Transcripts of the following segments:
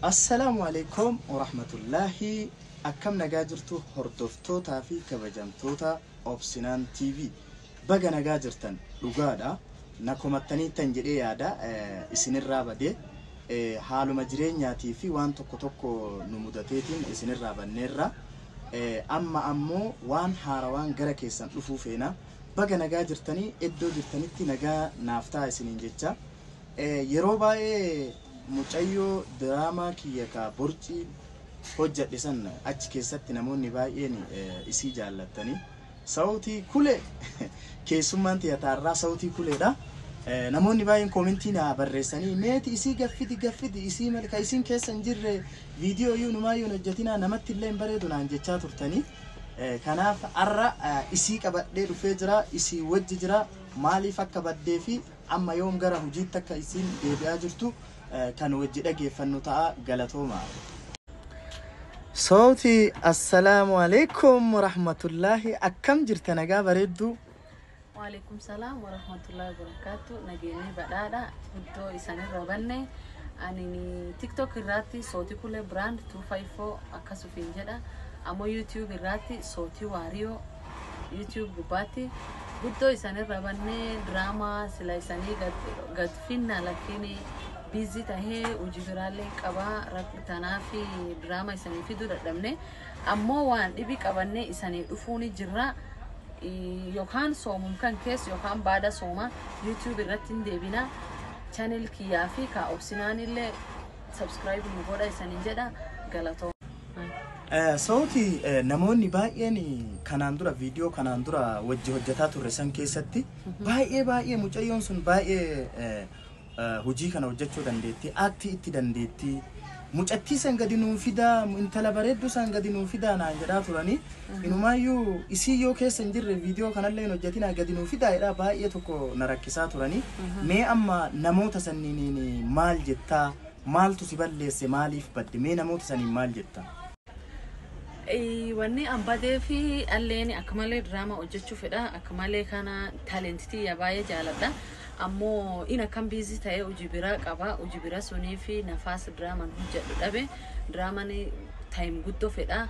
Assalaamu alaikum warahmatullaahi. Akkam nagaa jirtu, hordoftootaa fi kabajamtoota Obsinaan TV? Baga nagaa jirtan. Dhugaadha, na komattaniittan jedhee yaada. Isinirraa badee haaluma jireenyaatii fi waan tokko tokko nu mudateetiin isinirraa banneerra. Amma ammoo waan haarawaan gara keessan dhufuu feena. Baga nagaa jirtanii, iddoo jirtanitti nagaa naaf ta'a isiniin jecha. Yeroo baay'ee mucayyoo diraamaa kiyya ka borcii hojjedhe san achi keessatti namoonni baay'een isii jaallattanii, Sautii Kulee, keessummaan tiyataarraa Sautii Kuleedha. Namoonni baay'een koomentii naa barreessanii, "Meeti isii gaffidi, gaffidi isii malee ka isiin keessa hin jirre viidiyoo iyyuu numaayyuu hin hojjetinaa, namatti illee hin bareedu" naan jechaa turtanii. Kanaaf har'a isii qabadhee dhufee jira, isii wajji jira. Maaliif akka baddee fi amma yoom gara hojiitti akka isiin deebi'aa jirtu kan wajji dhageeffannu ta'a. Galatooma. Sooti, assalaamu alaikum warahmatullaahi. Akkam jirta? Nagaa bareedduu? Waalaikum salaam warahmatullahi wabarakatuh. Nageenyi badhaadha. Guddoo isanirra banne. Ani TikTok irratti Sootii Kulee Brand 254 akkas ufiin jedha. Ammoo YouTube irratti Sootii Waariyoo YouTube gubbaatti. Guddoo isanirra banne. Diraamaa sila isanii gad finna, lakini busy tahee hojii biraallee qabaa tanaaf diraamaa isanii fiduu dadhabne. Ammoo waan dhibi qabannee isanii dhufuu ni jirra. Yookaan soomum kan keessa yookaan baada sooma YouTube irratti hin deebina. Channel kiyyaa fi ka Obsinaan illee subscribe nu godha isaniin jedha. Galatoo. Sauti, namoonni baay'een kanaan dura viidiyoo kanaan dura wajji hojjetaa turre san keessatti baay'ee baay'ee mucayyoon sun baay'ee hojii kana hojjechuu dandeetti, act itti dandeetti. Mucattii san gadi nuu fidaa, intala bareedduu san gadi nuu fidaa naan jedhaa turanii. Inumaayyuu isii yoo keessa hin jirre viidiyoo kanallee hin hojjetinaa, gadi nuu fidaa jedhaa baay'ee tokko na rakkisaa turanii. Mee amma namoota sanniin maal jettaa? Maaltu si balleesse? Maaliif badde? Mee namoota saniin maal jettaa? Wanni an badee fi alleen akka malee diraamaa hojjechuu fedha. Akka malee kana talentii baay'ee jaaladha. Ammoo in akkam busy ta'ee hojii biraa qaba. Hojii biraa sunii fi nafaas diraamaan hojjedhu dhabe. Diraamaan time guddoo fedha.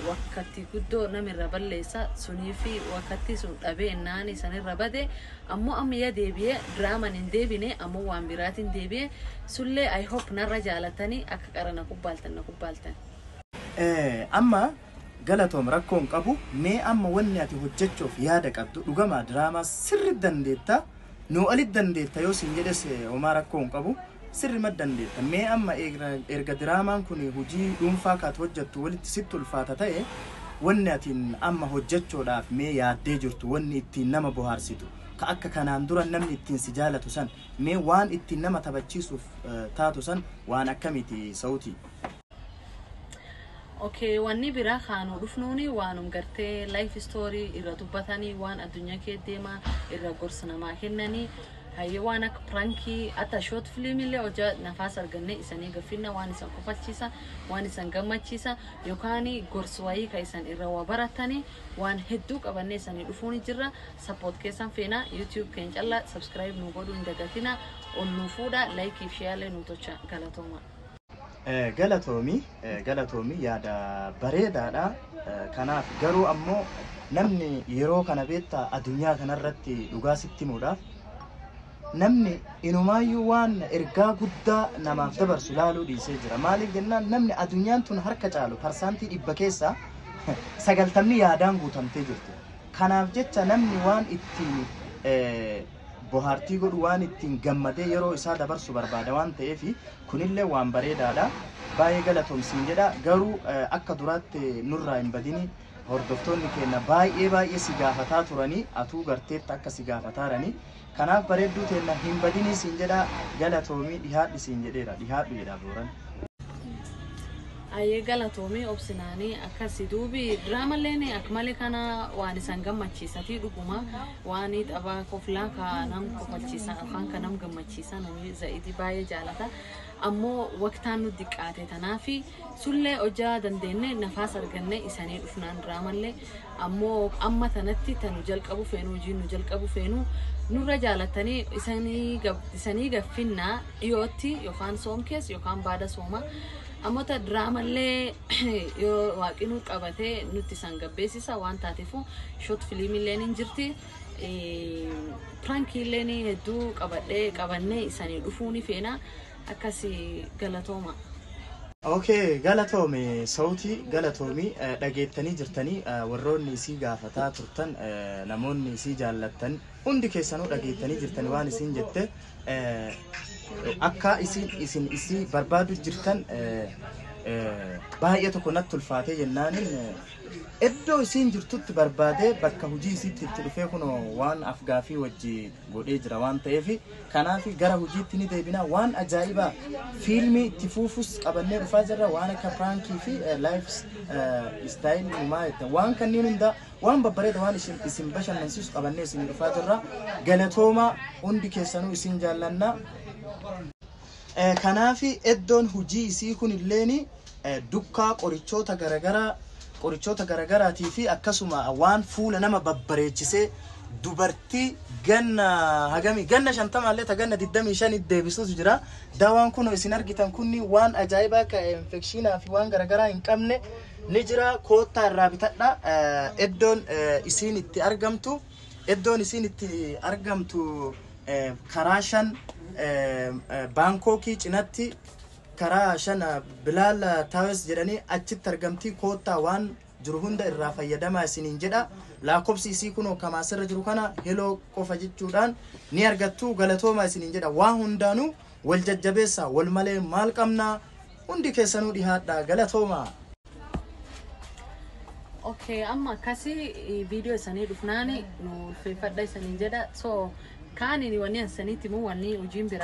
Wakkatti guddoo namirra balleessa. Sunii fi wakkatti sun dhabee innaan sanirra bade. Ammoo amma yaa deebi'ee diraamaan hin deebine, ammoo waan biraatiin deebi'e. Sullee I hope narra jaalatanii akka qara na kubbaaltan na kubbaaltan. Amma galatoom, rakkoo hin qabu. Mee amma wanni ati hojjechuuf yaada qabdu, dhugama diraamaa sirri dandeetta, nuu alit dandeetta yoo siin jedhes homaa rakkoo hin qabu, sirri dandeetta. Mee amma erga diraamaan kun hojii dhuunfaa kaat hojjettu walitti sitti ulfaata ta'e, wanni ati amma hojjechuudhaaf mee yaaddee jirtu, wanni ittiin nama bohaarsitu, ka akka kanaan dura namni ittiin si jaalatu san, mee waan ittiin nama taphachiisuuf taatu san waan akkamiiti, Sautii? Okay, wanni biraa kaanuu dhufnuuni waanum gartee life story irra dubbatanii, waan addunyaa kee deemaa irra gorsa namaa kennanii, hayyee waan akka prankii hatta short film illee hojaa nafaas arganne isanii gaffinna, waan isan kofalchiisa, waan isan gammachiisa yookaan gorsa wayii ka isan irra waa baratanii, waan hedduu qabannee isanii dhufuuni jirra. Support keessan feena. YouTube keenya callaa subscribe nu godhuu hin dagatina. Ol nu fuudha, like fi share nu tocha. Galatooma. Galatoomi, galatoomi, yaada bareedaadha. Kanaaf garuu ammoo namni yeroo kana beektaa addunyaa kanarratti dhugaa sitti himuudhaaf namni inumaayyuu waan ergaa guddaa namaaf dabarsu laaluu dhiisee jira. Maaliif jennaan, namni addunyaan tun harka caalu 100% keessaa 90ni yaadaan guutamtee jirti. Kanaaf jecha namni waan ittiin bohaartii godhu, waan ittiin gammadee yeroo isaa dabarsu barbaada waan ta'eef kunillee waan bareedaadha. Baay'ee galatoomsiin jedha. Garuu akka duraatti nurraa hin badini. Hordoftoonni keenya baay'ee baay'ee si gaafataa turanii, atuu garteetta akka si gaafataaranii. Kanaaf bareedduu teenna hin badinii siin jedha. Galatoomii, dhihaadhi siin jedheera, dhihaadhu jedha Booran. Ayyee, galatoomii Obsinaanii. Akkasi duubi diraamalleen akka malee kana waan isaan gammachiisatii, dhuguma waan taphaa koflaa ka nam kofalchiisan yookaan ka nam gammachiisan namni za'iitii baay'ee jaalata. Ammoo waqtaan nu diqqaate tanaafi sullee hojjaa dandeenye nafaas arganne isanii dhufnaan diraamallee ammoo amma tanatti tanu jalqabu feenu hojii nu jalqabu feenu nurra jaalatanii isanii gaffinnaa dhiyootti yookaan soom keessa yookaan baada sooma ammoo ta diraamallee yoo waaqni nu qabatee nutti isaan gabbeessisa waan taateefu short fiilmiillee ni jirti. Prankiillee hedduu qabadhee qabannee isanii dhufuu ni feena akkasii galatooma. Okay, galatoome sauti galatoomi dhageettanii jirtanii warroonni isii gaafataa turtan namoonni isii jaallattan hundi keessanuu dhageettanii jirtanii waan isiin jette akka isin isin isii barbaadu jirtan baay'ee tokko natti ulfaatee jennaaniin iddoo isiin jirtutti barbaadee bakka hojii isiitti itti dhufee kun waan afgaafii wajji godhee jira waan ta'eef kanaaf gara hojiitti ni deebina waan ajaa'ibaa fiilmii itti fuufus qabannee dhufaa jirra waan akka piraankii fi life style uumaa jettan waan kanneen hunda waan babbareeda waan isin bashannansiisu qabannee isin dhufaa jirra galatooma hundi keessanuu isin jaallanna. Kanaaf iddoon hojii isii kun illeen dukkaa qorichoota garagaraa qorichoota garagaraatii fi akkasuma waan fuula nama babbareechisee dubartii ganna hagamii ganna 50 illee ta ganna 25 deebisuutu jira. Daawaan kun isin argitan kunni waan ajaa'ibaa akka infekshinaa fi waan garagaraa hin qabne ni jira. Koottaa irraa bitadha. Iddoon isiin itti argamtu iddoon isiin itti argamtu karaa 5 Baankokii cinatti karaa 5 Bilaal Taawes jedhanii achitti argamtii koottaa waan jiru hunda irraa fayyadamaa isiniin jedha. Lakkoofsi isii kunoo kamaasirra jiru kana heloo qofa jechuudhaan ni argattu galatoomaa isiniin jedha. Waan hundaanuu wal jajjabeessa wal malee maal qabnaa hundi keessanuu dhihaadha galatoomaa. Okay, amma akkasii viidiyoo isanii dhufnaani nu ulfeeffadha isaniin jedha. So kaaniin wanni ansaniitti immoo wanni hojiin biraa